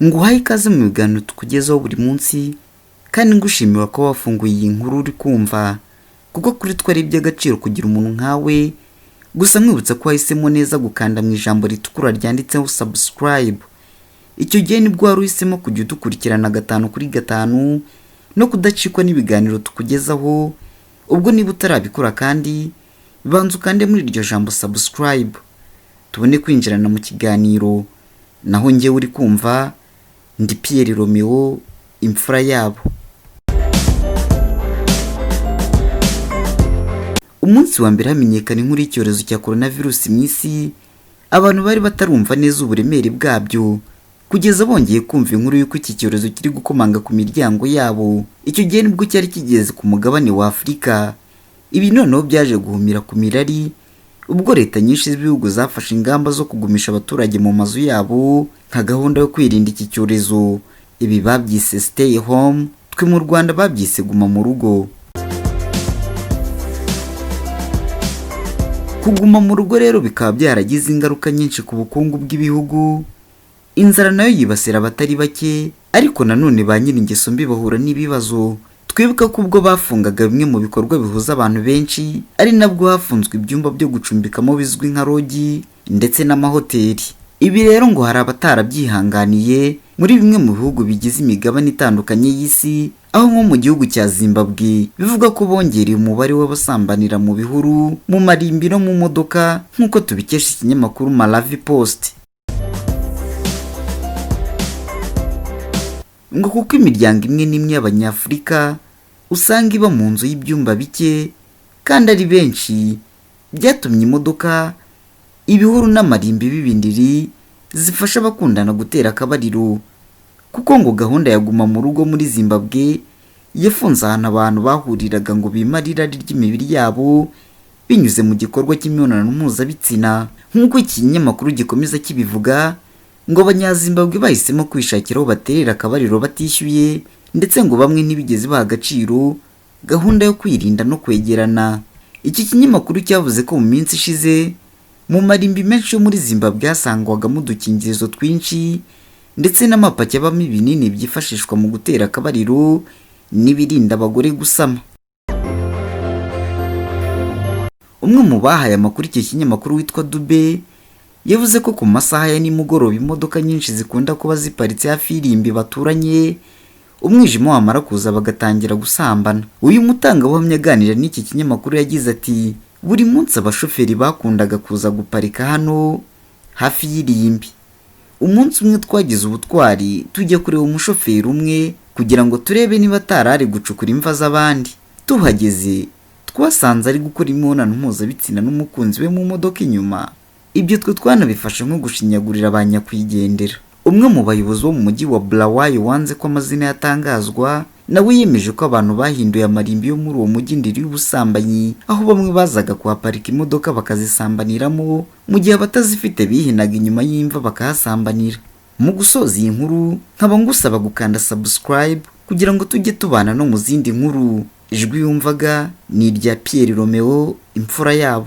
Nguhaye ikaze mu biganiro tukugezaho buri munsi, kandi ngushimira ko wafunguye iyi nkuru uri kumva, kuko kuri twe ari iby'agaciro kugira umuntu nkawe. Gusa nkwibutsa ko wahisemo neza gukanda mu ijambo ritukura ryanditseho subscribe. Icyo gihe nibwo wari uhisemo kujya udukurikirana gatanu kuri gatanu no kudacikwa n'ibiganiro tukugezaho. Ubwo niba utarabikora kandi, banza ukande muri iryo jambo subscribe, tubone kwinjirana mu kiganiro. Naho njyewe uri kumva ndi Pierre Romeo, imfura yabo. Umunsi wa mbere hamenyekana inkuru y'icyorezo cya coronavirus mu isi, abantu bari batarumva neza uburemere bwabyo, kugeza bongeye kumva inkuru y'uko iki cyorezo kiri gukomanga ku miryango yabo. Icyo gihe nibwo cyari kigeze ku mugabane wa Afurika. Ibi noneho byaje guhumira ku mirari, ubwo leta nyinshi z'ibihugu zafashe ingamba zo kugumisha abaturage mu mazu yabo nka gahunda yo kwirinda iki cyorezo. Ibi babyise stay home, twe mu Rwanda babyise guma mu rugo. Kuguma mu rugo rero bikaba byaragize ingaruka nyinshi ku bukungu bw'ibihugu. Inzara nayo yibasira abatari bake, ariko nanone ba nyiri ingeso mbi bahura n'ibibazo. Twibuka ko ubwo bafungaga bimwe mu bikorwa bihuza abantu benshi, ari nabwo hafunzwe ibyumba byo gucumbikamo bizwi nka rogi ndetse n'amahoteli. Ibi rero ngo hari abatarabyihanganiye muri bimwe mu bihugu bigize imigabane itandukanye y'isi, aho nko mu gihugu cya Zimbabwe bivuga ko bongereye umubare w'abasambanira mu bihuru, mu marimbi no mu modoka, nk'uko tubikesha ikinyamakuru Malawi Post. Ngo kuko imiryango imwe n'imwe y'Abanyafurika usanga iba mu nzu y'ibyumba bike kandi ari benshi, byatumye imodoka, ibihuru n'amarimbi b'ibindiri zifasha abakundana gutera akabariro, kuko ngo gahunda ya guma mu rugo muri Zimbabwe yafunze ahantu abantu bahuriraga ngo bimare irari ry'imibiri yabo binyuze mu gikorwa cy'imibonano mpuzabitsina. Nk'uko iki kinyamakuru gikomeza kibivuga, ngo Abanyazimbabwe bahisemo kwishakira aho baterera akabariro batishyuye, ndetse ngo bamwe ntibigeze baha agaciro gahunda yo kwirinda no kwegerana. Iki kinyamakuru cyavuze ko mu minsi ishize mu marimbi menshi yo muri Zimbabwe hasangwagamo udukingirizo twinshi ndetse n'amapaki abamo ibinini byifashishwa mu gutera akabariro n'ibirinda abagore gusama. Umwe mu bahaye amakuru iki kinyamakuru witwa Dube yavuze ko ku masaha ya nimugoroba imodoka nyinshi zikunda kuba ziparitse hafi y'irimbi baturanye, umwijima wamara kuza bagatangira gusambana. Uyu mutangabuhamya aganira n'iki kinyamakuru yagize ati: "Buri munsi abashoferi bakundaga kuza guparika hano hafi y'irimbi. Umunsi umwe twagize ubutwari tujya kureba umushoferi umwe kugira ngo turebe niba atari ari gucukura imva z'abandi. Tuhageze twasanze ari gukora imibonano mpuzabitsina n'umukunzi we mu modoka inyuma. Ibyo twe twanabifashe nko gushinyagurira ba nyakwigendera." Umwe mu bayobozi bo mu mujyi wa Bulawayo wanze ko amazina yatangazwa, nawe yemeje ko abantu bahinduye amarimbi yo muri uwo mujyi indiri y'ubusambanyi, aho bamwe bazaga kuhaparika imodoka bakazisambaniramo, mu gihe abatazifite bihinaga inyuma y'imva bakahasambanira. Mu gusoza iyi nkuru, nkaba ngusaba gukanda subscribe kugira ngo tujye tubana no mu zindi nkuru. Ijwi yumvaga ni irya Pierre Romeo, imfura yabo.